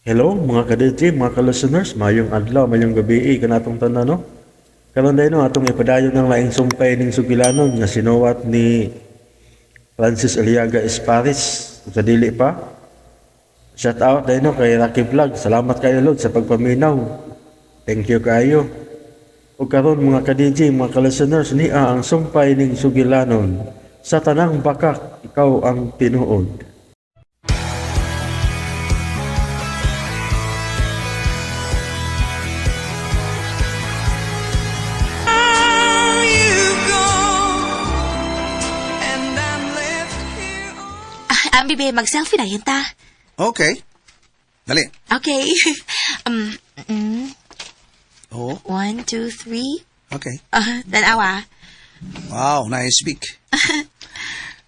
Hello mga ka-DJ, mga ka-listeners, mayong adlaw, mayong gabi kanatong tanan, no? Karon day no atong ipadayon ang laing sumpay ning sugilanon nga sinuwat ni Francis Aliaga Esparis sa dili pa. Shout out day no kay Rocky Vlog. Salamat kayo Lord sa pagpaminaw. Thank you kayo. Ug karon mga ka-DJ, mga ka-listeners, niya ang sumpay ning sugilanon. Sa tanang bakak, ikaw ang tinuod. Ah, bibi, mag-selfie na yun ta. Okay. Dali. Okay. Oo. One, two, three. Okay. Ah, tanawa. Wow, nice speak.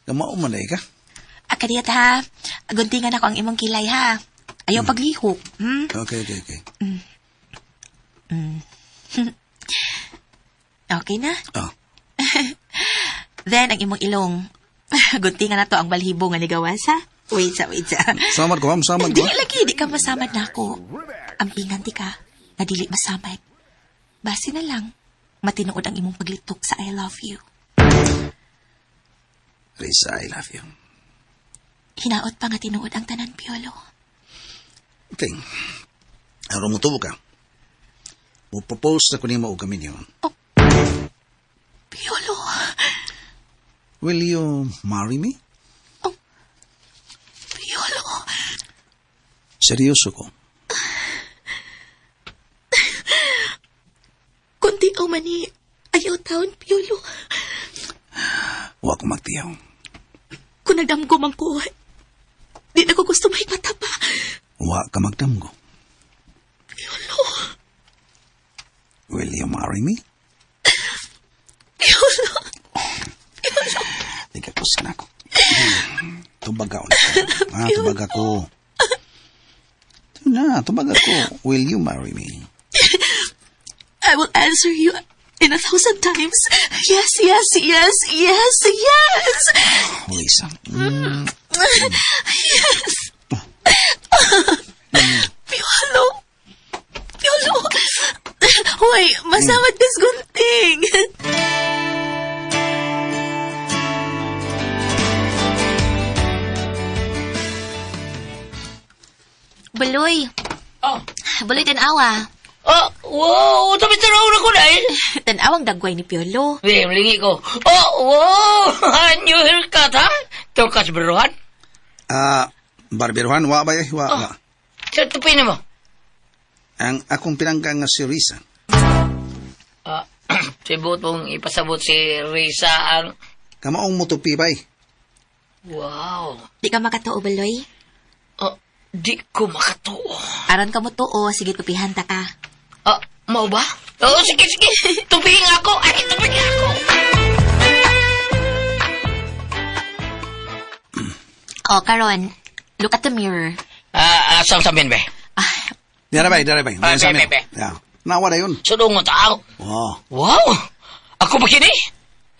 Kamao man ka. Akadiyat ha. Guntingan ako ang imong kilay ha. Ayaw paglihok. Hmm? Okay. Okay na. Oh. Then, ang imong ilong. Guntingan na to ang balhibo nga nigawas ha. Wait sa, wait sa. Samad ko, ma'am. Samad ko. Dili lagi, di ka masamad na ako. Ampingan ti ka, na dili masamad. Base na lang, matinuod ang imong paglitok sa I love you. Risa, I love you. Hinaot pa nga tinuod ang tanan, Piolo. Okay. Aron mo tubo ka. Mo-propose na ko nimo og kami niyo. Piolo, Will you marry me? Piolo. Seryoso ko. Kundi aw mani, ayaw taon, Piolo. Wa ko magtiyaw. Kung nagdamgo man ko, di na ko gusto mahigmata pa. Wa ka magdamgo. Piolo, Will you marry me? Piolo. Tika ko na ako. Tubag ka ulit. Ah, tubag ako. Ito na, tubag ako. Will you marry me? I will answer you in 1,000 times. Yes, yes, yes, yes, yes. Lisa. Yes. Piolo. Piolo. Hoy, masamad kas gunting. Buloy. Oh. Buloy, tanawa. Oh, wow, tabi tanaw na ko na eh. Tanawang dagway ni Piolo. Wait, malingi ko. Oh, wow, new haircut, ha? Tukas beruhan. Ah, barberuhan, wa ba eh? Wa, wa. Sa tupi na mo. Ang akong pinangga nga si Risa. Ah, sibot mong ipasabot si Risa ang... Kamaong mutupi bay. Wow. Di ka makatuo, Buloy. Oh, di ko makatuo. Aron ka mo tuo, sige tupihan ta ka. Ah, mau ba? Oo, sige, sige. Tupihin ako. Ay, tupihin ako. O, karon, look at the mirror. Ah, ah, sam sabihin ba? Ah, Dara bay, dara bay. Ah, Sa be, amin. be, be. Yeah. Nawa na yun. Sudong mo tao. Wow. Wow! Ako ba kini?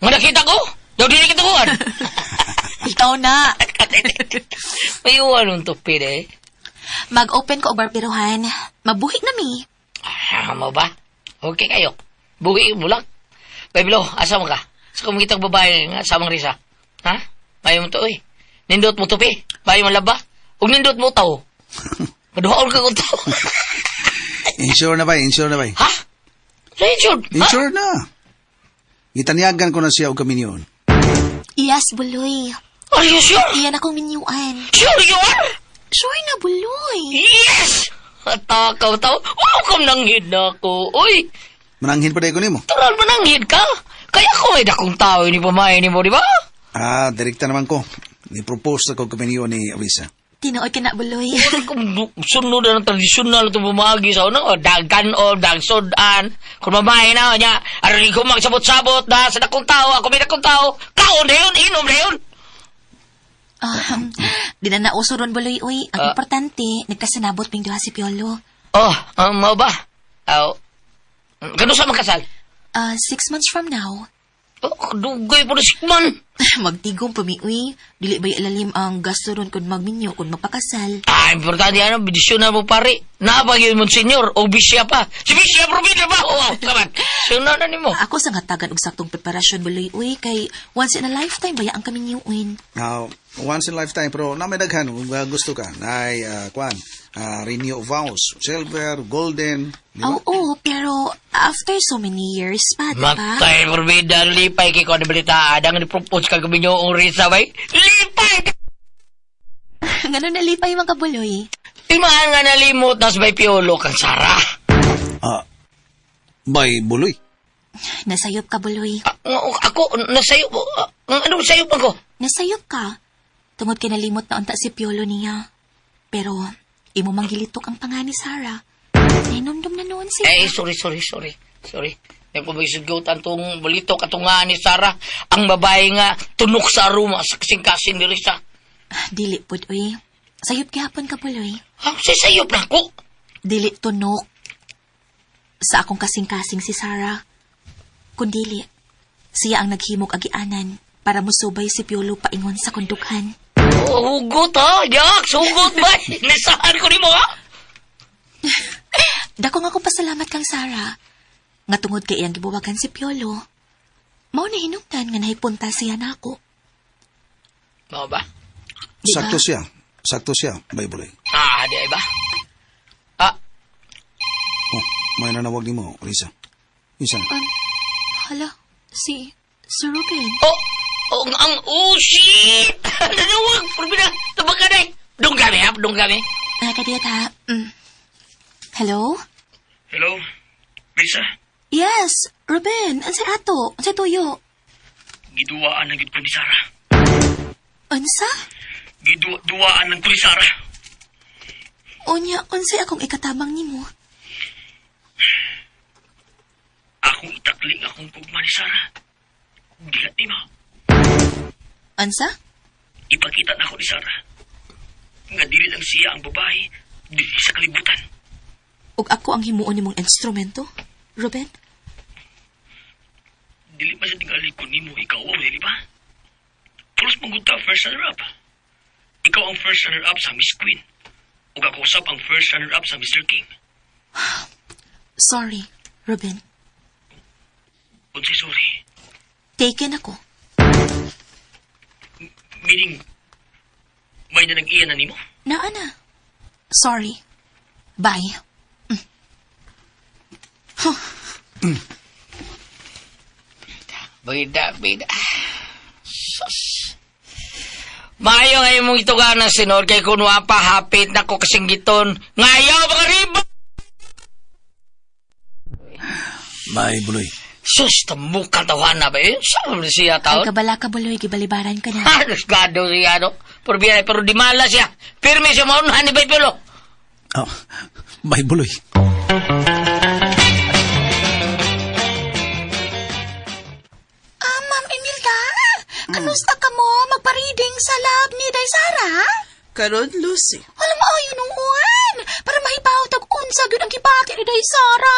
Nga nakita ko? Daw dili kita kuhan. ikaw na. May iwan tupi na eh. Mag-open ko og barberuhan. Mabuhi na mi. Ah, mo ba? Okay kayo. Buhi bulak. Pablo, asa mo ka? Sa kumikitang babae nga samang Risa. Ha? Mayo mo to, oy. Nindot mo tupi. Mayo mo laba. Ug nindot mo tao. Maduhaon ka kung tao. Insure na bay, insure na bay. Ha? Richard! Ha? Insure na. Gitanyagan ko na siya og kami niyon. Yes, Buloy. Are you sure? Iyan akong minyuan. Sure you are? Sure na, Buloy. Yes! Atakaw tao. Wow, kam nanghid na ako. Uy, Mananghin pa day ko nimo. tural mananghid ka. Kaya ako ay dakong tao ni pamahay ni mo, di ba? Ah, direkta naman ko. Ni-propose na ko kami niyon ni Risa. Tinuod ka na, Buloy. Wala kong sunod na ng tradisyonal itong bumagi sa unang, o dagkan o dagsudan. Kung mamahay na, niya, aron ko magsabot-sabot na sa dakong tao, ako may dakong tao, kaon na yun, inom na yun. Di na nauso ron, Buloy, uy. Ang Ah. importante, nagkasanabot ming duha si Piolo. Oh, mao ba? Aw, kano sa magkasal? 6 months from now. Oh, dugay po na sikman. Magtigom pa mi, uy. Dili ba ilalim ang gasto ron kung magminyo, kung magpakasal. Ah, importante ano, bidisyon na mo pare. Napag yun mo, senyor, o bisya pa. Si bisya, probida ba? Oo, kaman. Sunod na nimo. Ako sa hatagan og saktong preparasyon buloy, uy, kay once in a lifetime baya ang kaminyuin. Now, once in a lifetime, pero na may daghan, kung gusto ka, ay, kwan, renew of vows, silver, golden, di ba? Oo, pero after so many years pa, di ba? Matay, probida, lipay kay ko na balita. Adang ni-propose ka gabi nyo ang Risa, bay. Lipay! Ngano nalipay mga kabuloy? Timaan nga nalimot nas bay Piolo kang Sara. Ah, bay buloy. Nasayop ka, buloy. Ah, ako, nasayo, anong sayo pa ko? Nasayop ka. Tungod kay nalimot na unta si Piolo niya. Pero, imo mang gilitok ang pangani, Sarah. Nainumdum na noon siya. Eh, sorry, sorry, sorry. Sorry. May pabisugot tong balito katunga ni Sara. Ang babae nga tunok sa aroma sa kasing-kasing ni Risa. Dili pud, uy. Sayop gihapon ka, buloy. Ah, si sayop na ko. Dili tunok sa akong kasing-kasing si Sarah. Kundili, siya ang naghimog agianan para musubay si Piolo paingon sa kondukhan. Oh, hugot ha, Jack. Hugot ba? Nisahan ko ni mo ha. Dako nga akong pasalamat kang Sarah. Nga tungod kay iyang gibuwagan si Piolo. Mao na hinungdan nga nahipunta siya nako. Mao ba? Di ba? Sakto siya. Sakto siya, bay buloy. Ah, di ay ba? Ah, Oh, may nanawag ni mo, Risa. Isa. Hala, si si Ruben. oh, oh, ang, oh, shit! Nanawag, probina, tabag ka na eh. Dong kami ha, dong kami. Ah, kadiyot ha. Hello? Hello? Lisa, Yes, Ruben. Unsay ato? Unsay tuyo? giduwaan ang gid ko ni Sarah. Unsa? Giduwaan ang ko ni Sarah. Unya, unsay akong ikatabang nimo? Akong itakling akong gugma ni Sarah. Dihat ni mo. Unsa? Ipakita na ako ni Sarah. Nga dili lang siya ang babae dili sa kalibutan. Ug ako ang himuon nimong instrumento? Ruben? Dili pa sa tingali ko nimo ikaw o dili ba? Pulos mong ta first runner up. Ikaw ang first runner up sa Miss Queen. Ug ako usab ang first runner up sa Mr. King. Sorry, Ruben. Unsay sorry. Taken ako. Meaning may na nag-iya na nimo? Naa na. Sorry. Bye. Bida, bida. Sus. Maayo nga imong ituganan, senor, kay kunwa pa hapit na ko kasinggiton. Ngayaw, mga riba! Bay buloy. Sus, tamukang tawana ba eh? Saan mo siya Ay, taon? kabala ka, buloy. Gibalibaran ka na. Ha, gado siya, no? Pero biya, pero di mala siya. Pirmi siya maunahan ni Baypilo. Oh, bay buloy. Ah, Ma'am Imelda, kamusta ka mo magpariding sa lab ni Day Sara? Karon, Lucy. Alam mo, ayo noon. Para mahibaw tag unsa gyud ang gibati ni Day Sara.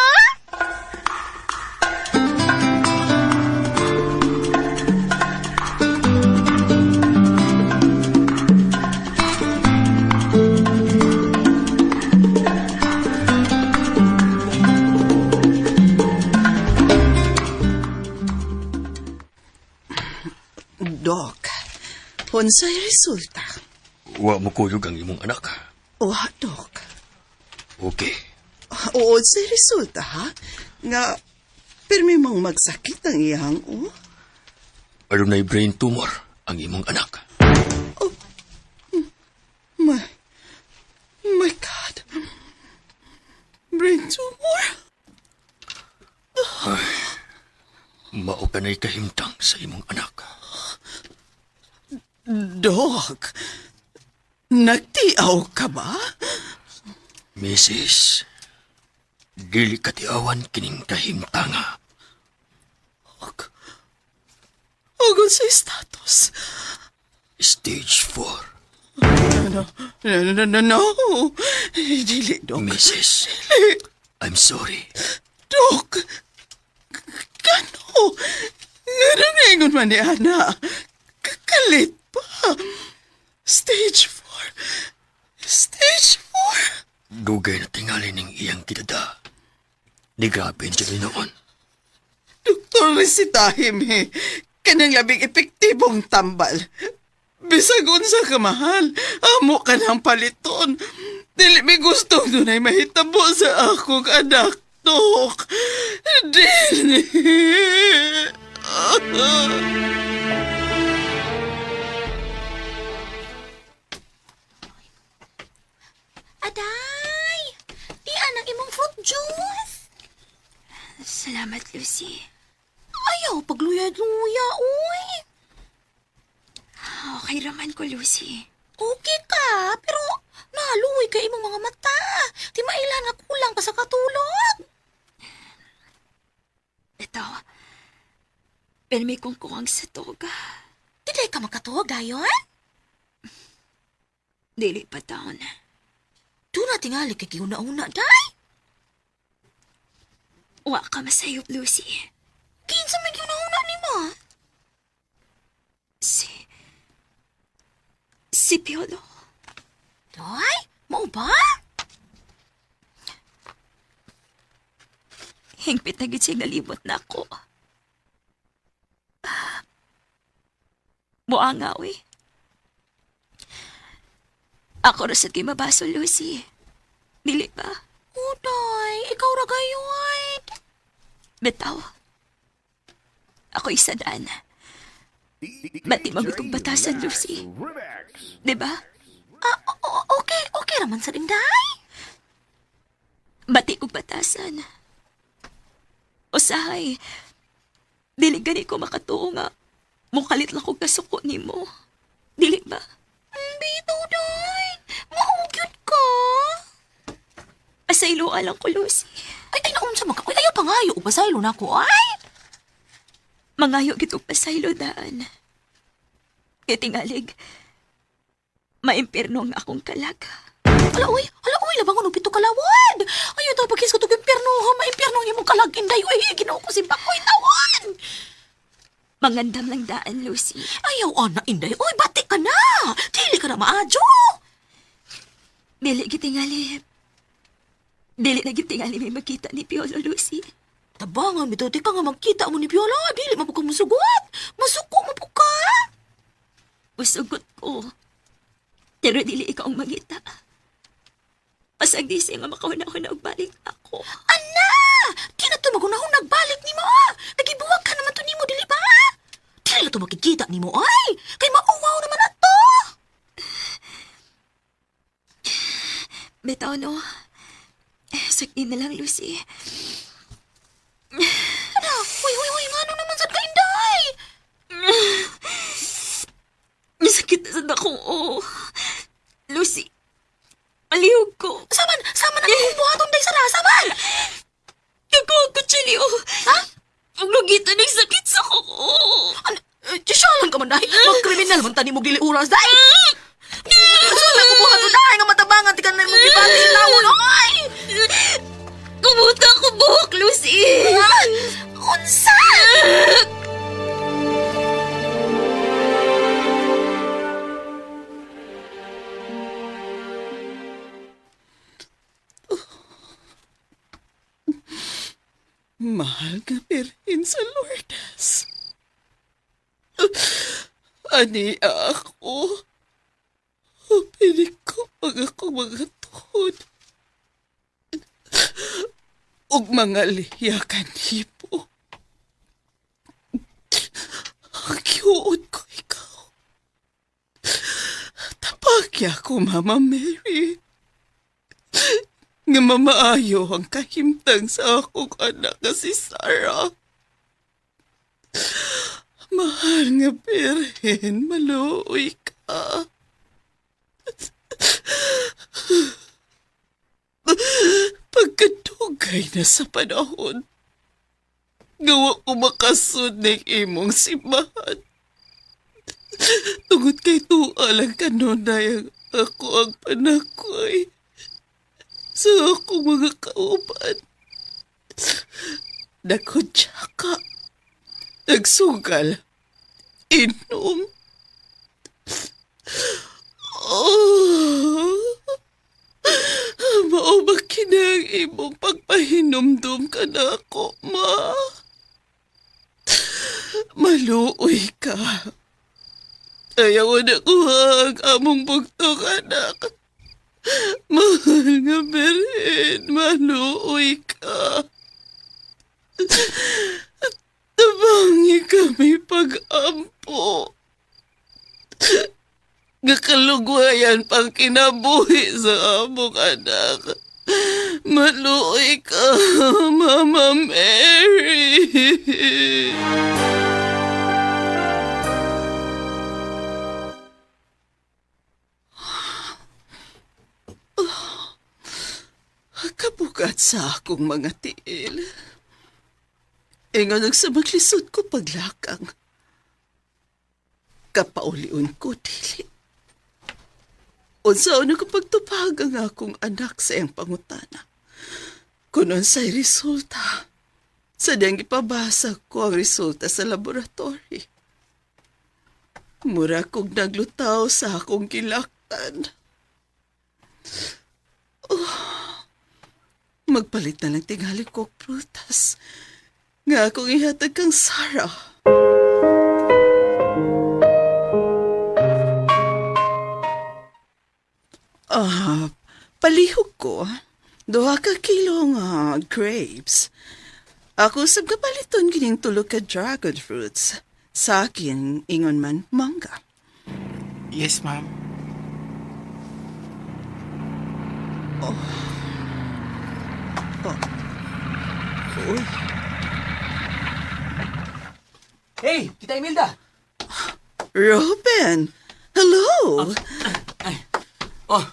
Doc, unsay resulta? Wa mo kuyog ang imong anak. Wa, Doc. Okay. Oo, unsay resulta, ha? Nga, pirmi mong magsakit ang iyang, oh. Adunay brain tumor ang imong anak. My, my God. Brain tumor? Mao ka na'y kahimtang sa imong anak. Doc, nagtiaw ka ba? Mrs. Dili katiawan kining kahimtanga. Og, og unsay status? Stage 4. No, no, no, no, no. Dili, Doc. Mrs. I'm sorry. Dok! Kano? Nga ningon man ni Ana. Kalit pa. Stage 4. Stage 4. Dugay na tingali ning iyang kidada. Ni grabe siya noon. Doktor, resitahe mi. Kanang labing epektibong tambal. Bisag unsa ka mahal, amo ka ng paliton. Dili mi gusto dunay mahitabo sa akong anak, Dok. Dili. Aday! Di anang imong fruit juice. Salamat, Lucy. Ayaw, pagluya-luya, uy. Okay raman ko, Lucy. Okay ka, pero naluoy ka imong mga mata. Di mailan nga kulang pa sa katulog. Ito, pirmi kong kuwang sa toga. Di ka makatuog, dayon? Dili pa taon. Doon na tingali kay giuna-una, day. Wa ka masayop, Lucy. Kinsa may giuna-una ni mo? Si... Si Piolo. Day, mao ba? Hingpit na gid siya nalimot na ako. Buanga, uy. Ako ra sa kay mabaso, Lucy. Dili ba? Uday, ikaw ra gayon. Bitaw. Ako isadaan. Ba't di magutong batasan, Lucy? Di ba? Ah, okay, okay raman sa inday. Bati kong batasan. Usahay, dili gani ko makatuo nga. Mukalit lang kong kasuko nimo. Dili ba? Bitaw, day. Maugyot ka. Pasaylo lang ko, Lucy. Ay, ay, naunsa man ka. Uy, ayaw pa nga, ayaw. Pasaylo na ako, ay. Mangayo gitong pasaylo daan. Kay tingalig, maimpirno ang akong kalag. Ala, uy, labangon og pito kalawad. Ayaw daw pagkis ko tog impyerno, ha, maimpyerno ang imong kalag inday. Uy, Ginoo ko si Bakoy tawan. Mangandam lang daan, Lucy. Ayaw ana inday. Uy, bati ka na. Dili ka na maadyo. Dili gitingali. Dili na gitingali may makita ni Piolo, Lucy. Tabangan bitaw di ka nga magkita mo ni Viola. Dili man po ka musugot. Masuko man po ka. Usugot ko. Pero dili ikaw ang mangita. Pasag di siya nga makauna-una og balik ako. Ana! Di na to magunahong nagbalik nimo ah. Nagibuwag ka naman to nimo dili ba? Dili na to makikita nimo ay. Kay mauwaw naman ato. Bitaw no. Sakti na lang, Lucy. Ana, uy uy uy ngano naman sad ka inday? Sakit na sad akong oh. Lucy, alihog ko. Saman, saman ang imong buhaton day sara, saman. Kako ko, Chili, oh. Ha? Ang lugitan ng sakit sa kuko. Ano, eh, ka man dahil. Magkriminal man tani mo dili oras dahil. Saan ako buhaton dahil nga matabangan ti ka na imong gibati ilawon oy. Kumuta ko buhok, Lucy. Ah, Unsa? Mahal nga Birhen sa Lourdes. Ani ako. Pinig ko ang akong mga tuhod. Ug mga liyakan hipo. Ang kiyuot ko ikaw. Tapagya ko, Mama Mary. Nga mamaayo ang kahimtang sa akong anak na si Sarah. Mahal nga Birhen, maluoy ka. Pagkadugay na sa panahon, gawa ko makasud ng imong simbahan. Tungod kay tuwa lang kanunay ang ako ang panakoy sa akong mga kauban. Nagkudya ka, nagsugal, inom, Oh. Mao ba kini ang imong pagpahinumdum ka na ako, ma? Maluoy ka. Ayaw na kuha ang among bugtong anak. Mahal nga Berhen, maluoy ka. Tabangi kami pag-ampo. Nga kalugwayan pang kinabuhi sa among anak. Maluoy ka, Mama Mary. Kabugat sa akong mga tiil. Ingon ang sa maglisod ko paglakang. Kapaulion ko, dili. Unsa na ko pagtupag ang akong anak sa iyang pangutana. Kung unsay resulta, sa diyang ipabasa ko ang resulta sa laboratory. Mura kog naglutaw sa akong gilaktan. Magpalit na lang tingali ko og prutas. Nga akong ihatag kang Sarah. Ah, palihog ko. 2 ka kilo nga grapes. Ako sab kapaliton kining tulo ka dragon fruits. Sa akin, ingon man, mangga. Yes, ma'am. Uy, Hey, Tita Imelda! Robin! Hello! Oh,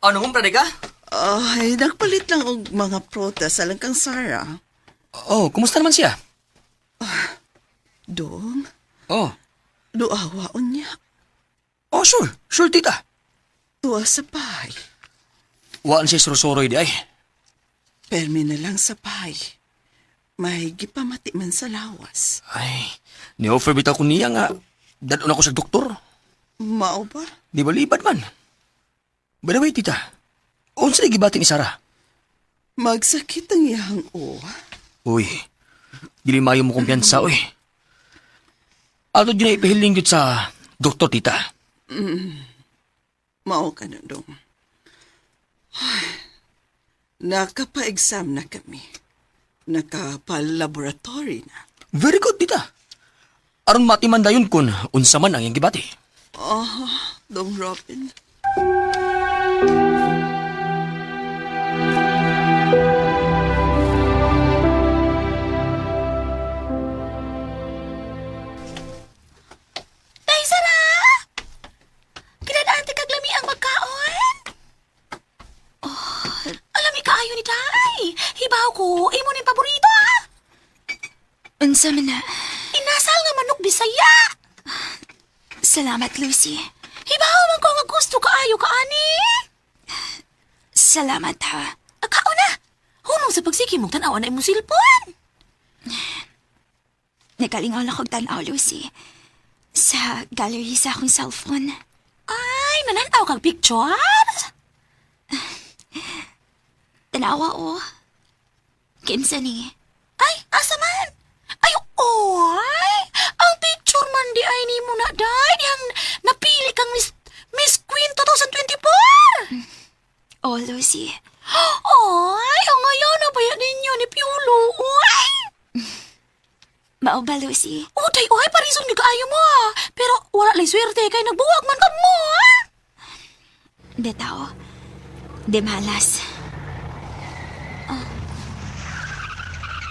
ano mong ka? Ay, nagpalit lang og mga prutas alang kang Sarah. Oh, kumusta naman siya? Dong, Oh. duawa unya. Oh, sure. Sure, tita. Tuwa sa pay. Waan siya surusuroy di ay. Permi na lang sa pay. May gipamati man sa lawas. Ay, ni-offer bitaw ko niya nga. Dadon ako sa doktor. Mao ba? Di ba libad man? By the way, tita, unsa ni gibati ni Sarah? Magsakit ang iyang o. Uy, dili maayo mo kumpiyansa, uy. Ato dyan na ipahiling yun sa doktor, tita. Mao ka na dong. Ay, nakapa-exam na kami. Nakapa-laboratory na. Very good, tita. Aron matiman dayon kun unsa man ang iyang gibati. Oh, Dong Robin. Tay, Sarah! Kinadaan ti kaglami ang magkaon. Oh, alami kaayo ni Tay. Hibaw ko, imo ning paborito ah. Unsa man na. Inasal nga manok Bisaya. Salamat, Lucy. Hibaw man ko nga gusto kaayo ka ani. Salamat, ha. Kaon na. Hunong sa pagsiki mong tan-awan na imong cellphone. Nagalingaw na kog tan-aw, Lucy. Sa gallery sa akong cellphone. Ay, nananaw kag picture. Tanawa, oh. Kinsa ni? Ay, asa man? Ay, oy! Ang picture man di ay ni mo na, day. Dihang napili kang Miss Queen 2024. Oh, Lucy. Ay, ang ngayon na ba yan ninyo ni Piolo? Oy! Mao ba, Lucy? Uday, oy, parison gyud kaayo mo ah. Pero wala lay swerte kay nagbuwag man ka mo ah. Bitaw. Di malas. Ah.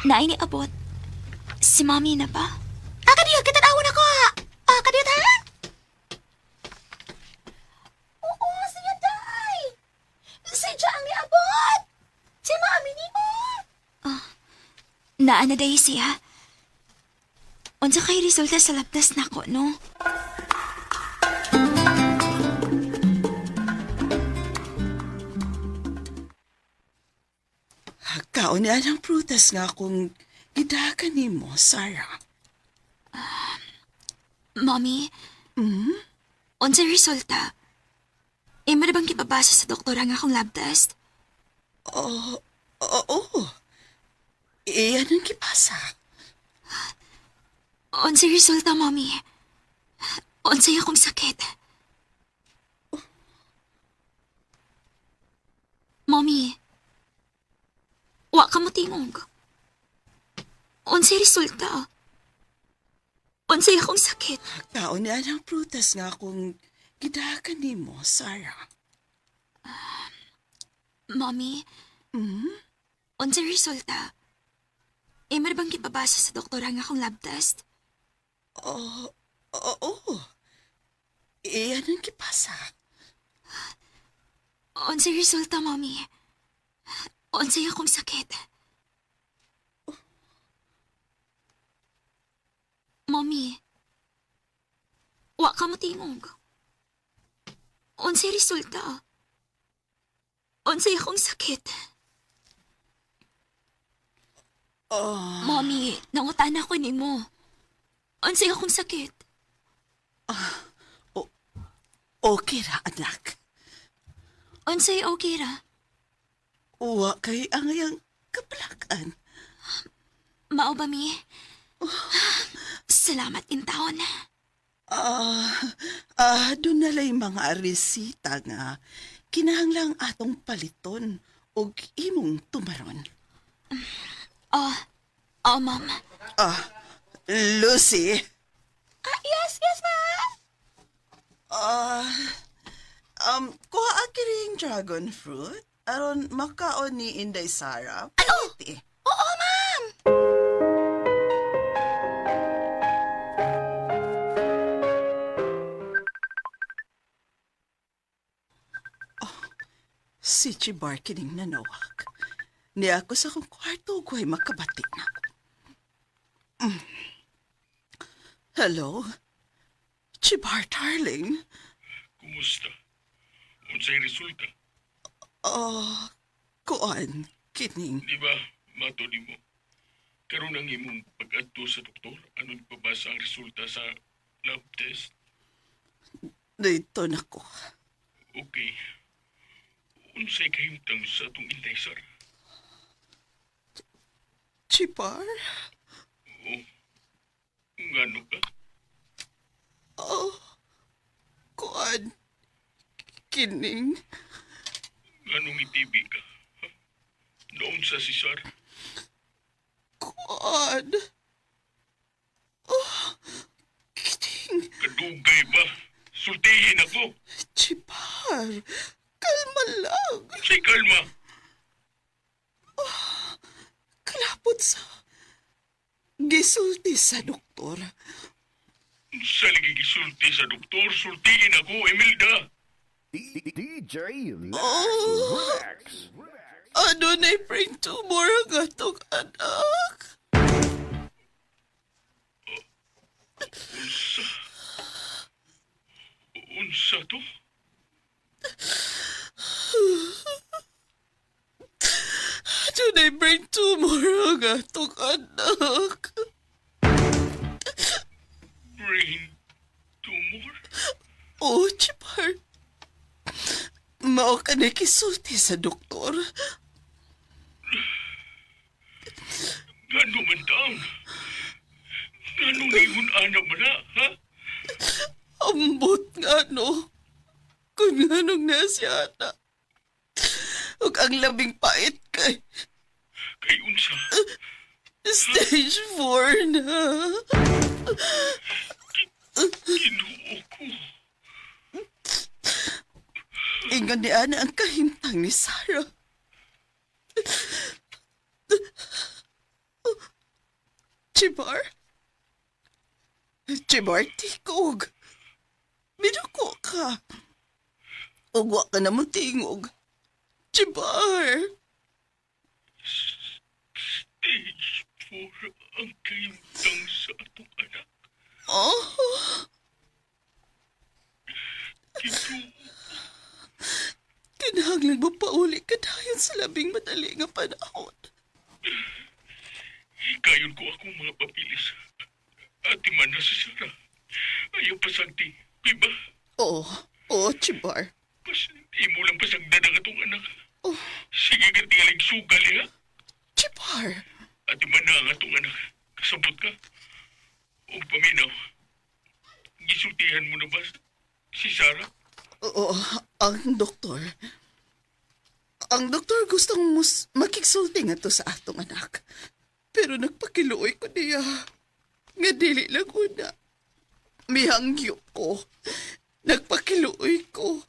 Naay ni abot. Si Mami na ba? Ah, kadiyo, kitan-awon ako ah. Ah, kadiyo ta? Oo, siya day. Siya ang niabot. Si mami ni mo. Naa na dahi siya. Unsa kay resulta sa labtas nako, no? Kaon niya ang prutas nga akong gidakan nimo, Sarah. Mommy? Unsa resulta? Imo na bang gipabasa sa doktora nga akong lab test? Oo. Oo. Iyan ang gipasa. Unsay resulta, Mommy? Unsay akong sakit? Mommy, wa ka mo tingog. Unsay resulta? Unsay akong sakit? Kaon niya ang prutas nga akong gidakan nimo, Sarah. Mommy, unsay resulta? Imo na bang gipabasa sa doktora nga akong lab test? Oo. Oo. Iyan ang gipasa. Unsay resulta, Mommy? Unsay akong sakit? Mommy, wa ka mo tingog. Unsay resulta? Unsay akong sakit? Oh. Mommy, nangutan ako nimo. Unsay akong sakit? Okay ra, anak. Unsay okay ra? Uwa kay ang iyang kapalakan. Mao ba mi? Salamat in taon. Doon na lay mga resita nga kinahanglang atong paliton og imong tumaron. Oh, oh, ma'am. Ah, Lucy. Ah, yes, yes, ma'am. Ah, kuha akiring dragon fruit aron makaon ni Inday Sara. Ano? Pwede. Oo, ma'am. Si Chibar kining nanawag. Niya ako sa akong kwarto ug way makabati na ako. Mm. Hello? Chibar, darling. Kumusta? Unsay resulta? Oh, kuan, kining. Di ba, mato nimo? Karon ang imong pag-adto sa doktor, anon pabasa ang resulta sa lab test? Dito na ko. Okay. Unsay kahimtang sa atong Inday Sara? Chibar? Oh, ngano ka? Oh, kuan, kining. Nganong itibi ka? Ha? Naunsa si Sara? Kuan. Oh, kining. Kadugay ba? Sultihin ako. Chibar, kalma lang. Unsay kalma? Kalapot sa gisulti sa doktor. Unsa lagi gisulti sa doktor? Sultihin ako, Imelda. DJ Lex Oh. Relax. Ano na brain tumor ang atong anak? Unsa? Unsa to? Ano na brain tumor ang atong anak? Brain tumor? Oh, Chipar. Mao ka na kisulti sa doktor. Ngano man taon? Ngano nihon ana man na, ha? Ambot nga no. Kung anong na siya na. Ug ang labing pait kay Kay unsa? stage 4 na. Ginoo ko. Ingon ni Ana ang kahimtang ni Sarah. Chibar? Chibar, tikog. Minuko ka. Ugwa ka na mo tingog. Chibar! Stage 4 ang kahimtang sa atong anak. Oh, Ginoo. kinahanglan mo pauli ka dayon sa labing madali nga panahon. Hikayon ko akong mga papilis. Ati man na si Sarah. Ayaw pasagdi, di ba? Oo, oo, Chibar. Bas, imo lang pasagdan ang atong anak. Oh. Sige ka tingaling sugal, ha? Chipar! Ati man na ang atong anak. Kasabot ka. O paminaw. Gisultihan mo na ba si Sarah? Oo, ang doktor. Ang doktor gustong mus makigsulti nga to sa atong anak. Pero nagpakiluoy ko niya. Nga dili lang una. Mihangyo ko. Nagpakiluoy ko.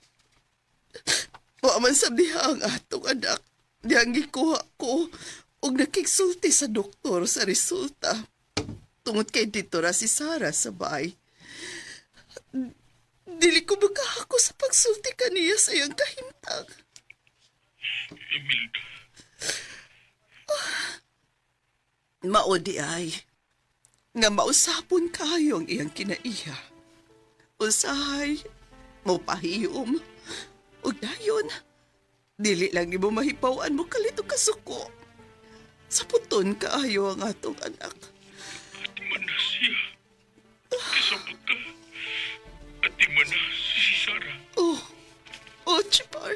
Wa man sab diha ang atong anak. Dihang gikuha ko og nakigsulti sa doktor sa resulta. Tungod kay dito ra si Sarah sa bahay. Dili ko makahako sa pagsulti kaniya sa iyang kahimtang. Imelda. Mao di ay, nga mausapon kayo ang iyang kinaiya. Usahay, mopahiyom, ug dayon, dili lang nimo mahipawan mo kalito kasuko. Saputon kaayo ang atong anak. Ati man na siya. Kasabot ka. Ati man na si Sarah. Oh, oh, Chipar.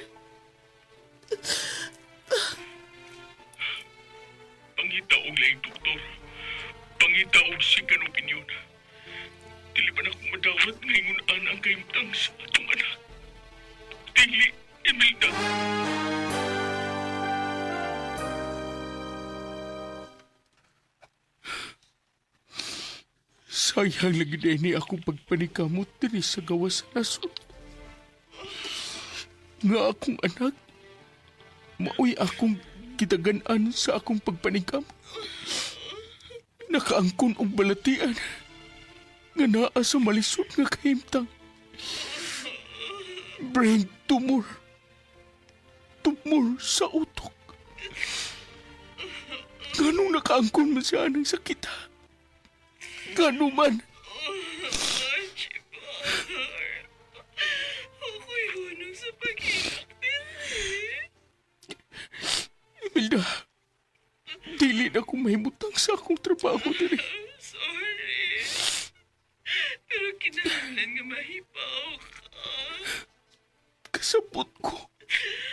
Pangita og laing doktor. Pangita og second opinion. Dili ba na akong madawat nga ingon-an ang kahimtang sa atong anak? Dili, Imelda. Sayang lagi na ni akong pagpanikamot diri sa gawas sa nasod. Nga akong anak, maoy akong kitagan-an sa akong pagpanikamot. Nakaangkon og balatian nga naa sa malisod nga kahimtang. Brain tumor. Tumor sa utok. Ganong nakaangkon man siya ng sakit ha? Gano man. Ako'y hunong sa paghilak din. Imelda, dili na akong mahimutang sa akong trabaho diri. Sorry. Pero kinahanglan nga mahipaw ka. Kasabot ko.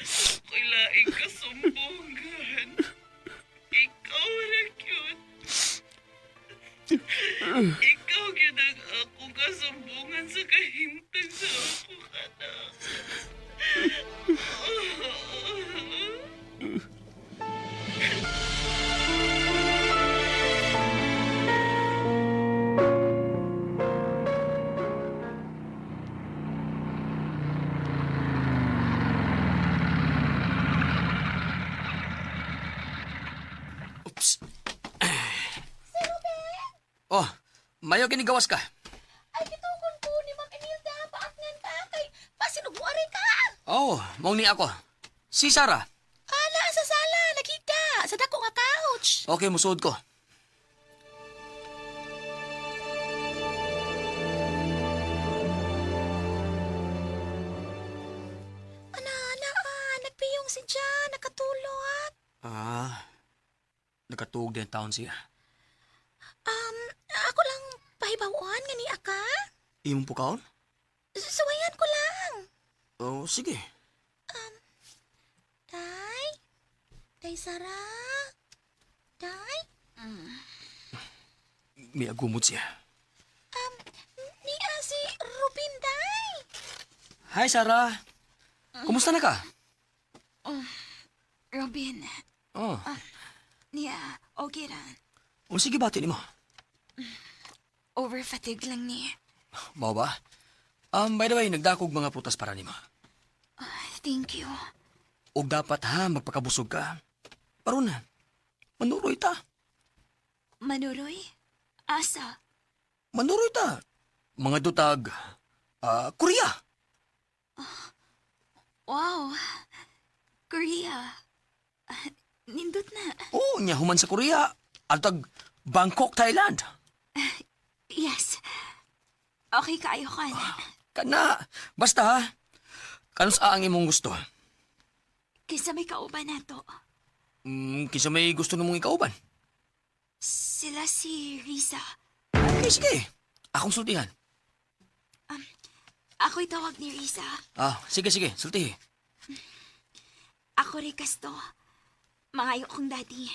Ako'y laing kasumbongan. Ikaw na cute. Ikaw gyud ang akong kasumbongan sa kahimtang sa akong anak. Oops. Oh, mayo kinigawas ka. Ay, gitukon ko ni Ma'am Imelda. Paatngan ka kay pasinugwari ka. Oh, mong ni ako. Si Sarah. Ala, sa sala, nakita. Sa dako nga couch. Okay, musuod ko. Ana, ana, ah, nagpiyong si Jan, nakatulog. Ah, nagkatuog din taon siya. Ako lang pahibawan nga ni Aka. Imong pukaon? Suwayan ko lang. Oh, sige. Day? Day, Sarah? Day? May agumot siya. Niya si Rubin, Day. Hi, Sarah. Kumusta na ka? Robin, Oh, niya, okay ra. oh sige bati nimo. Overfatigue lang ni. Mao ba? By the way, nagdakog mga prutas para nimo. Thank you. Og dapat ha, magpakabusog ka. Paron na, manuroy ta. Manuroy? Asa? Manuroy ta. Mga dutag, ah, Korea. Wow. Korea. Ah, nindot na. Oh, nya human sa Korea. Altag Bangkok, Thailand. Yes. Okay kaayo ka na. Kana, basta ha. Kanus ang imong gusto? Kinsa may kauban nato. Kinsa may gusto namong ikauban. Sila si Risa. Okay, sige. Akong sultihan. Ako'y tawag ni Risa. Ah, sige, sige, sulti. Ako rin kasto. Mangayo kong daddy.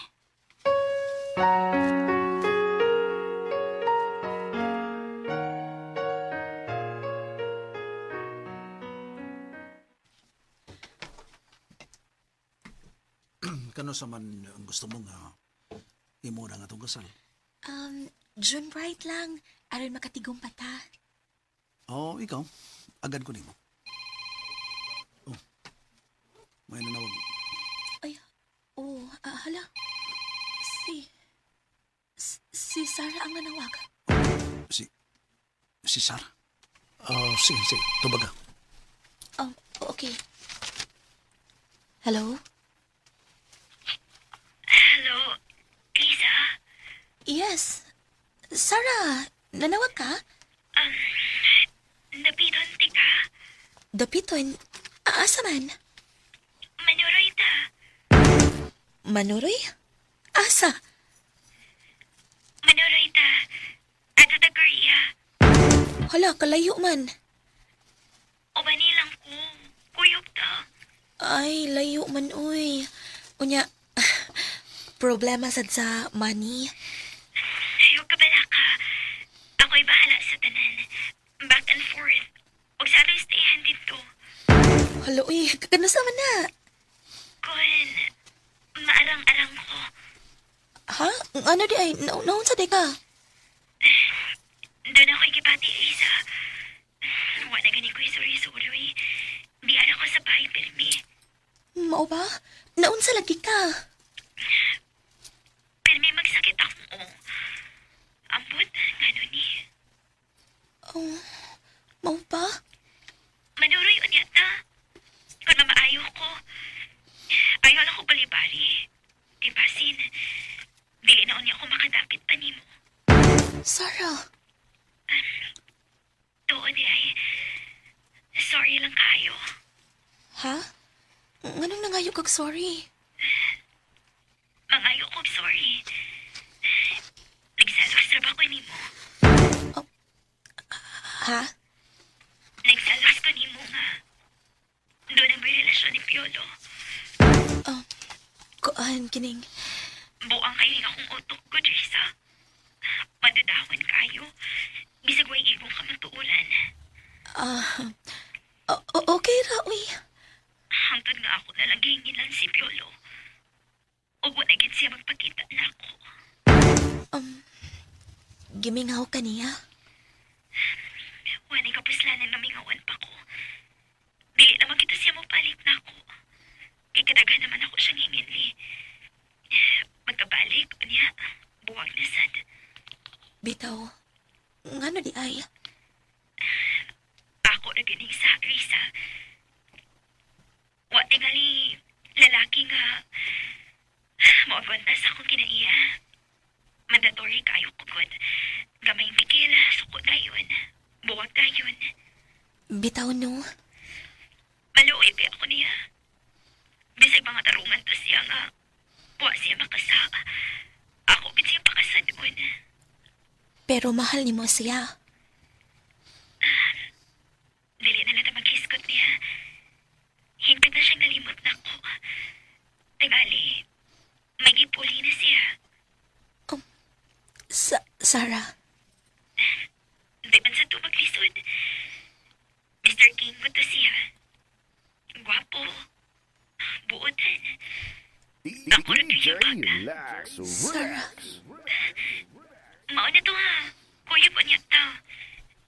Kano sa man ang gusto mo nga imo na nga itong kasal? June Bright lang. Aron makatigom pa ta. Oh, ikaw. Agad ko nimo. Oh. May nanawag. Ay, oh, hala. Si... Si Sarah ang nanawag. Si... Si Sarah? Oh, sige, sige. Tubaga. Oh, okay. Hello? Hello, Risa? Yes. Sarah, nanawag ka? Napiton ti ka? Dapiton, asa man? Manuroy ta. Manuroy? Asa? Manuroy ta. Ato ta Korea. Hala, kalayo man. Ubani lang ko. Kuyog ta. Ay, layo man, uy. Unya, problema sad sa money. Ayaw ka bala ka. Ako'y bahala sa tanan. Back and forth. Huwag sa atong stayan dito. Hala, uy, kano sa man na? Kun, maarang-arang ko. Ha? Ano di ay? Na naon sa di ka? Doon ako'y gipati, Isa. Wala gani ko'y suri-suri. Di ara ko sa bahay, pirmi. Mao ba? Naon sa lagi ka? Pirmi magsakit akong o. Ambot, ngano ni. Oh, mao ba? Manuroy unya ta. Kung mamaayo ko, ayaw lang ko balibari. Di basin, dili na unya ko makadapit pa nimo. Sarah, Tuod di ay, sorry lang kayo. ha? Nganong nangayo kag sorry? Mangayo ko sorry. Nagsalos ra ba ko nimo? Ha? Nagsalos ko nimo nga. Doon ang may relasyon ni Piolo. Kuan, kining. Buang kayo nga akong utok ko, Drisa. Madudahon kayo. Bisag way igong kamatuuran. Ah, okay ra, uy. Hangtod nga ako na lang gihingin lang si Piolo. Ug wala gid siya magpakita na ako. Gimingaw ka niya. Wala kapuslanan na mingawan pa ko. Dili naman kita siya mopalit na ako. Kay kadaghan naman ako siyang hinginli. Magkabalik, niya, buwag na sad. Bitaw, ngano di ay? Ako na gining sa Risa. Wa tingali lalaki nga moagwanta sa akong kinaiya. Mandatory kayo kugod. Gamay pikil, suko dayon. Buwag dayon. Bitaw no. Maluoy pa ako niya. Bisag mga tarungan to siya nga. Wa siya makasa. Ako gid siya pakasadon. Pero mahal nimo siya. Dili na lang ta maghisgot niya. Hingpit na siyang nalimot na ko. Tingali, may gipuli na siya. Sarah, Di man sa tumaglisod. Mr. King mo to siya. Gwapo. Buotan. DJ Lax Sarah. Rex. Mao na to ha. Kuya ko niya ta.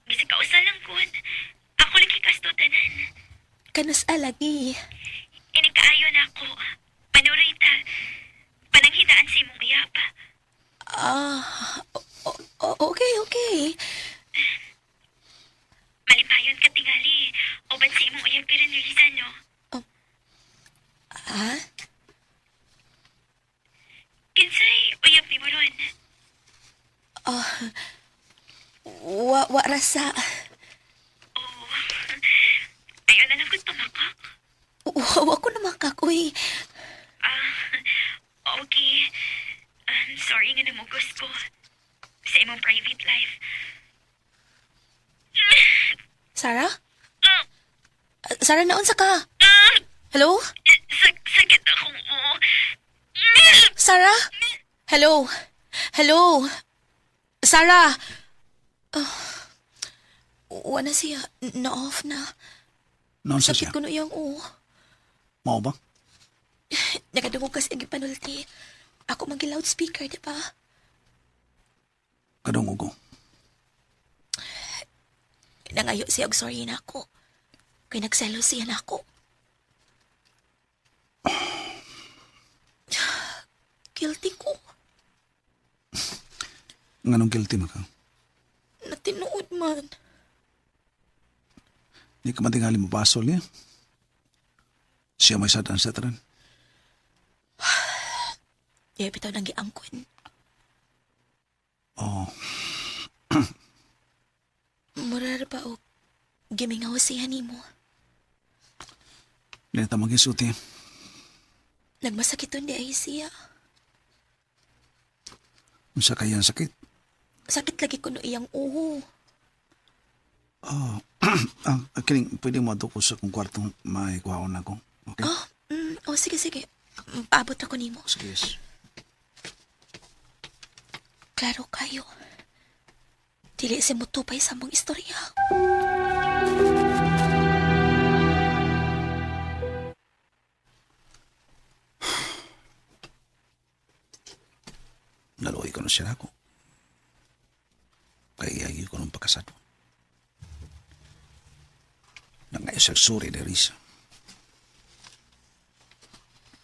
Bisag kausa lang kun. Ako lagi kasto tanan. Kanus alagi. Inikaayo na ako. Panuroy ta. Pananghidaan sa imong uyab. Ah, okay, okay. Malipayon ka tingali. Uban sa imong uyab pero ni Riza, no? Ha? Kinsay uyab ni mo ron. Ah, wa rasa. Oh. Ayaw na lang kong tumakak. Wa ko na makakoy. Ah, okay. Sorry nga namugos ko. Sa imong private life. Sarah? Sarah, naunsa ka? Hello? Sakit akong oo. Sarah? Hello? Hello? Sarah? Oh, wala siya. Na-off na. Naunsa siya? Sakit ko na iyang ulo. Mao ba? Nakadungog kasi ang gipanulti. Ako magi loudspeaker, di ba? Kadungog ko. Nangayo siya og sorry na ako. Kay nagselo siya na ako. Guilty ko. Nganong guilty man ka? Natinuod man. Di ka matingali mo basol niya. Siya may sadan sa tanan. Di bitaw nang giangkon. Oh, Murar ba og gimingaw siya nimo? di na ta magisuti. Nagmasakiton di ay siya. Unsa kaya ang sakit? Sakit lagi kuno iyang uho. Oh, kining pwede mo ato ko sa kong kwarto may kuhaon ako. Okay? Oh, oh sige sige. Paabot ako nimo. Sige. Yes. Klaro kayo. Dili si mutupay sa mong istorya. Naluoy ko na siya ako. Kaya iyagi ko nung pagkasado. Nangayos ang suri ni Risa.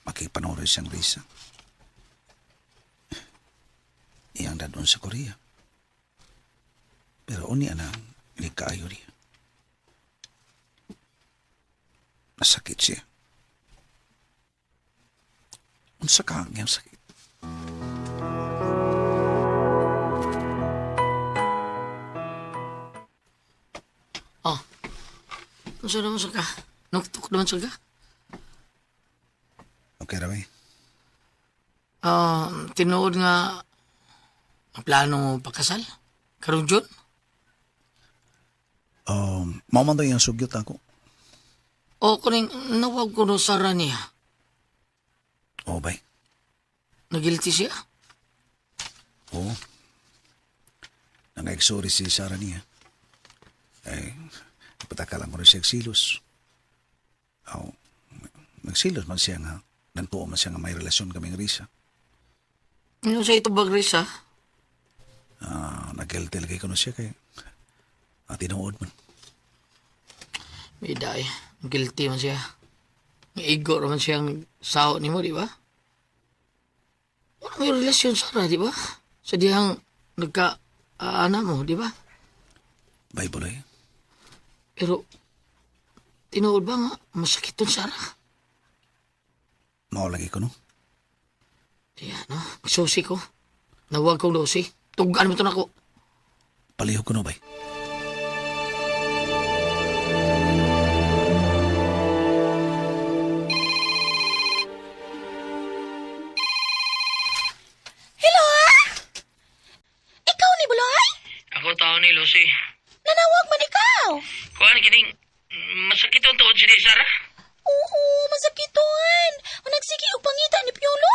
Makipanoroy siyang Risa. Iyang dadon sa Korea. Pero uni na, hindi kaayo niya. Nasakit siya. Unsa ka ang iyang sakit? Oh. Unsa naman sa ka? Nuktok naman sa ka? Okay ra ba eh? Ah, tinuod nga ang plano mo pagkasal? Karon June? Mao man daw iyang sugyot ako. O kuning nawag ko no sara niya. Oo, bay. Nagilty siya? Oo. Nangaigsuri si Sarah niya. Eh, patakalan ko rin siya silos. Aw, nagsilos man siya nga. Nantuo man siya nga may relasyon kaming Risa. Ano sa ito ba, Grace, ha? Ah, nag-guilty lagi ko na siya kay tinuod man. May daay. Guilty man siya. Igo raman siyang sao nimo, di ba? Wala may relasyon Sara, di ba? Sa dihang nagka ana mo, di ba? Bible eh. Pero tinuod ba nga masakit tong Sara? Mao lagi ko no. Iya, no? Susi ko. Nawag kong dosi. Tugan mo to nako. Palihog ko no, bay. Hello? ah? Ikaw ni Buloy? Ako tao ni Lucy. Nanawag man ikaw? Kuan kining masakit ang tuod si Sara. Oo, masakiton. Ang nagsige og pangita ni Piolo.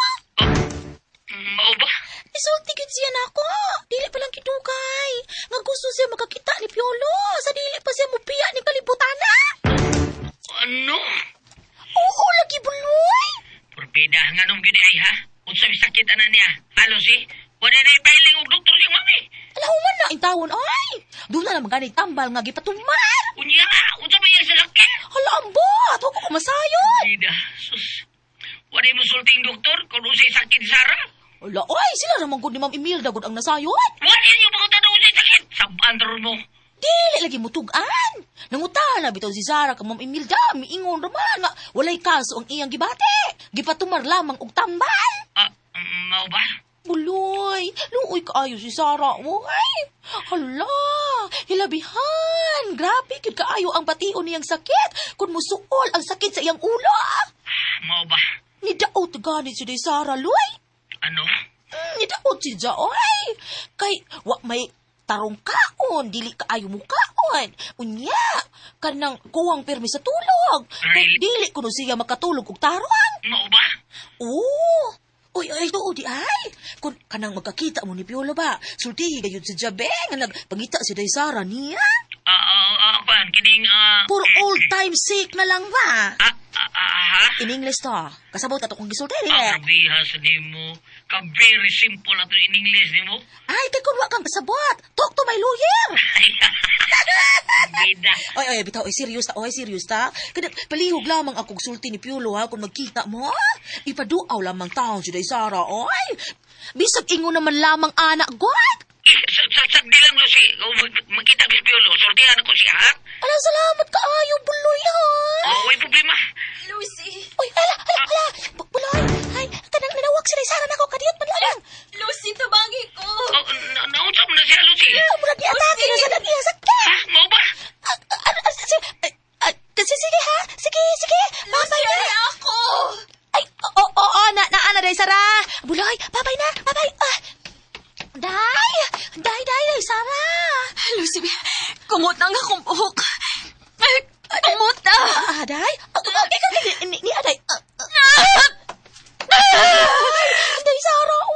Mao ba? Isulti gyud siya nako. Dili pa lang kidugay. Nga gusto siya makakita ni Piolo. Sa dili pa siya mupiya ni kalibutana. Ano? Oo, lagi Buloy. Porbida nga nung gini ay ha? Unsa may sakit ana niya? Ha, Lucy? Wala na ipailing og doktor ni mami. Alahuman na intawon ay. Doon na naman gani tambal nga gipatumar. Unya, unsa may sa laki? Hala ambot, wa ko masayon. Bida, sus. Wala mo sulting doktor kung unsay sakit ni Sara. Ala oy, sila ramang gud ni Ma'am Imelda gud ang nasayon. Wala niyo mga tanong unsay sakit. Sabaan ron mo. Dili lagi mutugan. Nangutana bitaw si Sara kay Ma'am Imelda, miingon raman nga walay kaso ang iyang gibati. Gipatumar lamang og tambal. Ah, mao ba? Buloy, luoy kaayo si Sara, oy. Hala, hilabihan. Grabe gyud kaayo ang bation niyang sakit kun musuol ang sakit sa iyang ulo. Mao ba? Nidaot gani si day Sara, luoy. Ano? Nidaot si Ja, oy. Kay wa may tarong kaon, dili kaayo mo kaon. Yun. Unya, kanang kuwang pirmi sa tulog. Kay dili kuno siya makatulog og tarong. Mao ba? Oo. Uy, ay, tuo di ay. Kung kanang magkakita mo ni Piolo ba, sultihi gayud si Jabe nga nagpangita si Day Sara niya. Kuan, kining, For old time sake na lang ba? Ha? In English to. Kasabot ato kong gisulti dili. Grabiha sa nimo. Ka very simple ato in English nimo. Ay, kay kun wa kang kasabot. Talk to my lawyer. Bida. Oy, oy, bitaw, oy, serious ta, oy, serious ta. Kada palihog lamang akong sulti ni Piolo ha kung magkita mo. Ipaduaw lamang taon si Day Sara, oy. Bisag ingon naman lamang anak, God. Sa di lang, Lucy. Kung magkita ko si Piolo, sortihan ako siya, ha? Ala, salamat kaayo, buloy, ha. Oh, way problema. Lucy! Oy, ala, ala, ala. Buloy, ay, kanang nanawag si Day Sara nako kadiyot man lamang. Lucy, tabangi ko! Oh, naunsa mo na siya, Lucy? Murag ni-atake na sa niya sakit. Ha? Mao ba? Sige, ha? Sige, sige. Babay na. Ako! Ay, oo, oo, oo, na, na, na, Day Sara. Buloy, babay na, babay. Ah. Day, day, day, Day Sara. Lucy, kumot ang akong buhok. Ay, kumot na! Ah, day? Okay, okay, ni, ni, aday. Ah, ah. Ay, Day Sara, oh.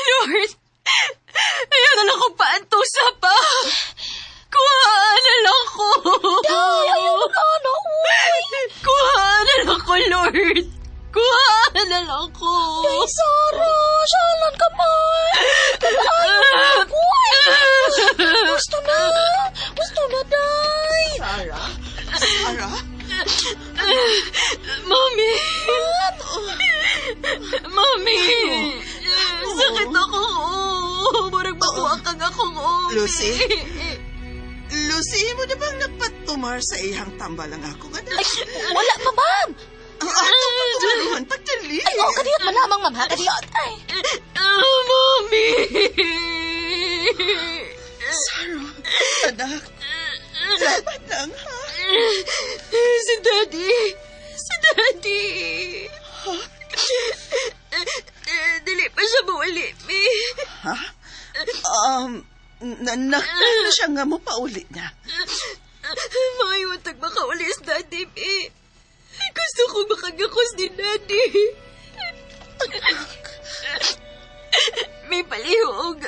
Lord, ayaw na lang kong paantusa pa. Kuhaan na lang ko. Day, ayaw na, ano, uy. Kuhaan na lang ko, Lord. Kuhaan na lang ko. Day Sara, salan ka man. Ayaw na, uy. Gusto na, gusto na, day. Sarah? Sarah? Mami! Mami! Sakit ako. Murag makuha kang akong umi. Lucy? Lucy, mo na bang nagpatumar sa iyang tambal ang akong anak? Ay, wala pa, ma'am. Ang atong patumaruhan pagdali. Ay, oh, kadiyot man lamang, ma'am, ha? Kadiyot. Ay. Ah, Mami! Sarah, anak, laban lang ha. Si Daddy! Si Daddy! Dili pa siya mauli, Mi. Ha? Nagplano siya nga mo pauli na. Maayong tag makauli si Daddy, Mi. Gusto kong makagakos ni Daddy. May palihog.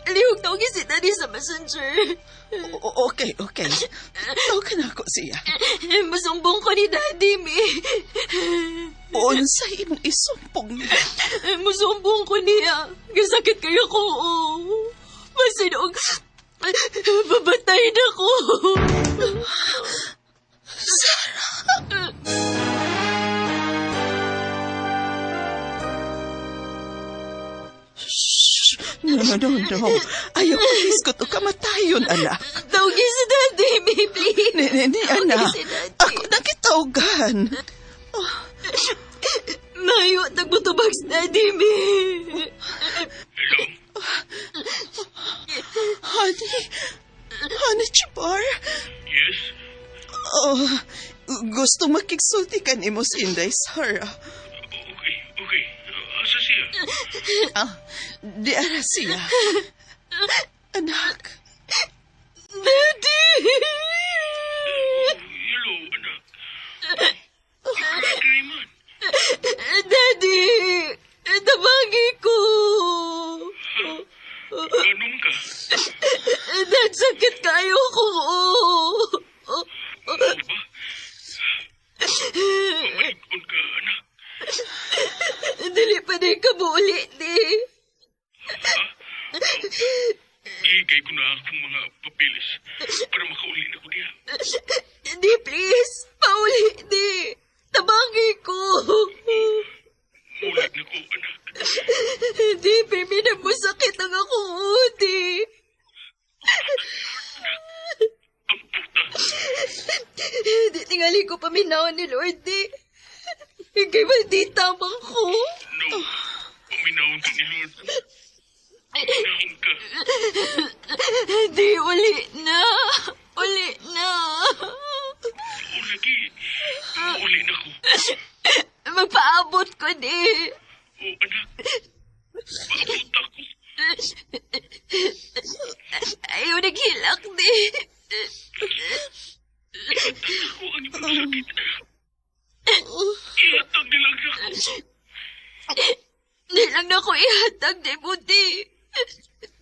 Lihog tawag si Daddy sa messenger. Okay, okay. Tawagan ako siya. Masumbong ko ni Daddy, Mi. Unsay imong isumpong niya. Musumbong ko niya. Gasakit kayo ko. Oh. Masinog. Babatayin ako. Sarah! Shh! No, no, no, no. Ayaw ko hiskot o kamatayon, anak. Tawagin si Daddy, Mi, please. Ni, ni, ni, anak. si Daddy. Ako na kitawagan. Mayo, nagbutubag si Daddy, Mi. Hello? Honey, Honey Chibar. Yes? Oh, gusto makigsulti ka ni mo si Inday Sarah. Okay, okay. Asa siya? Ah, di ara siya. Anak. Daddy! Hello, anak. Kay man. Daddy! Tabagi ko! Ano man ka? Dad, sakit kayo ko. Ano ba? Pamalikon ka, anak. Dili pa din ka muuli, di. Gihigay ko na akong mga papeles para makauli na ko diha. Di, please. Pauli, di. Tabagi ko. Mulag na ko, anak. Di, baby, na mo sakit ang akong udi. Ang puta. Di, tingali ko paminaw ni Lord, di. Ikay maldita man ko. No. Paminawon ka ni Lord. Paminawon ka. Di, uli na. Uli na. O lagi. Uli na ko. Magpaabot ko, di. O anak. Paabot ako. Ayaw Ihatag ako ang imong sakit, anak. Ihatag nilang ako. Di lang na ko ihatag ni Buti.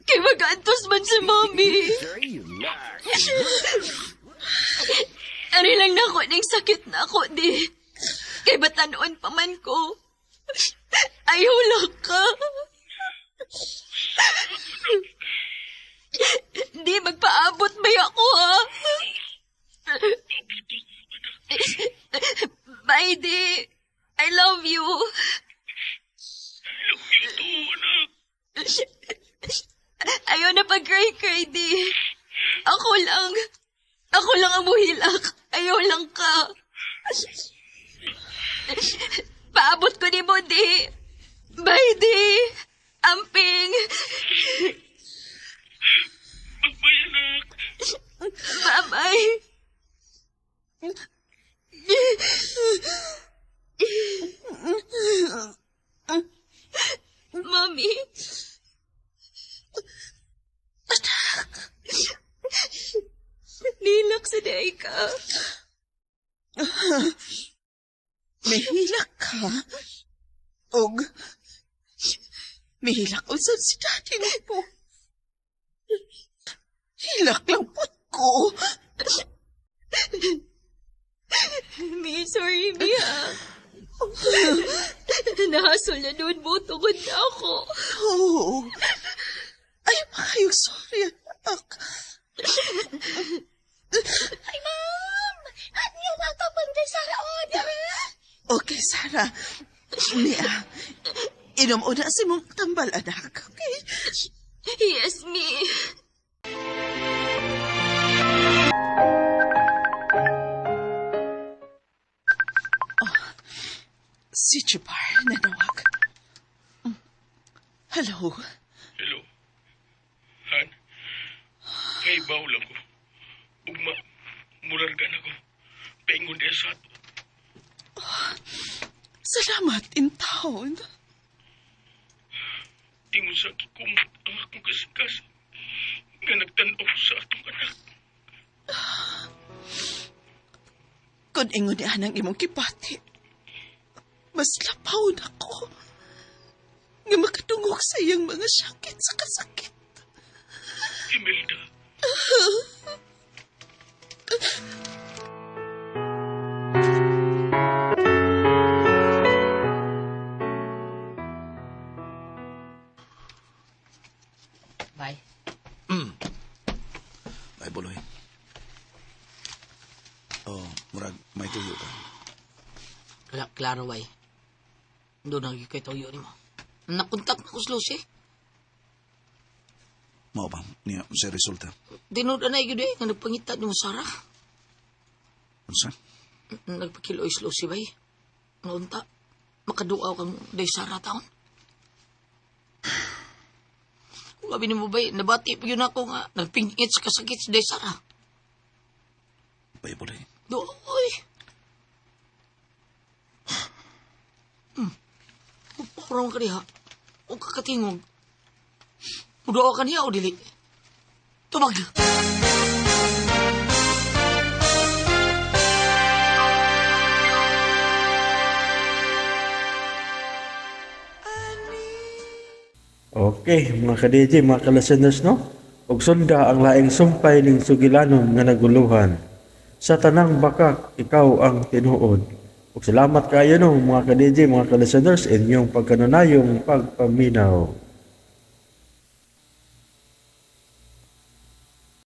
Kay mag-antos man si Mami. Ari lang na ko ning sakit na ako, di. Kay batanon pa man ko. Ayaw lang ka. Di, magpaabot ba ako, ha? Bye, di. I love you. Love you too, anak. Ayaw na pag-cry-cry, di. Ako lang. Ako lang ang muhilak. Ayaw lang ka. Paabot ko ni mo, di. Bye, di. Amping. Bye-bye, anak. Bye-bye. Mommy. Anak. Nilak sa day ka. Mihilak ka. Og mihilak usab si daddy mo. Hilak lang put ko. Mi, sorry, Mi, ha. Nahasol na noon mo, tungod na ako. Oh. Ay, makayong sorry, anak. Ay, ma'am! Ano yung matapang kay Sarah Order? Okay, Sarah. Mia, inom una si mong tambal, anak. Okay? Yes, Mi. Si Chipar nanawag. Hello? Hello. Han, kay baw lang ko. Ugma, mulargan ako. Paingon diya sa ato. Salamat in town. Ingon sa kikumot ang akong kasing-kasing nga nagtan-aw sa atong anak. Kung ingon niya ang imong kipati, mas lapaw na ko nga makadungog sa iyang mga sakit sa kasakit. Imelda. Bye. Ay, buloy. Oh, murag may tuyo ka. Wala, klaro, bay. Doon ang kay tuyo nimo. Nakontak na ko si Lucy. Mao ba? Niya, sa resulta. Tinud na yun eh, nga nagpangita ni mo, Sarah. Unsa? Nagpakiloy si Lucy, bay. Naunta, makaduaw kang day Sarah taon. Kung gabi ni mo, bay, nabati pa yun ako nga, nagpingit sa kasakit si day Sarah. Bay, buloy. Doy. Purong ka diha. O kakatingog. Muduo ka niya o dili. Tubag. Okay, mga ka-DJ, mga ka-listeners, no? Ug sunda ang laing sumpay ning sugilanon nga naguluhan. Sa tanang bakak, ikaw ang tinuod. Ug salamat kayo no, mga ka-DJ, mga ka-listeners, inyong pagkanunayong pagpaminaw.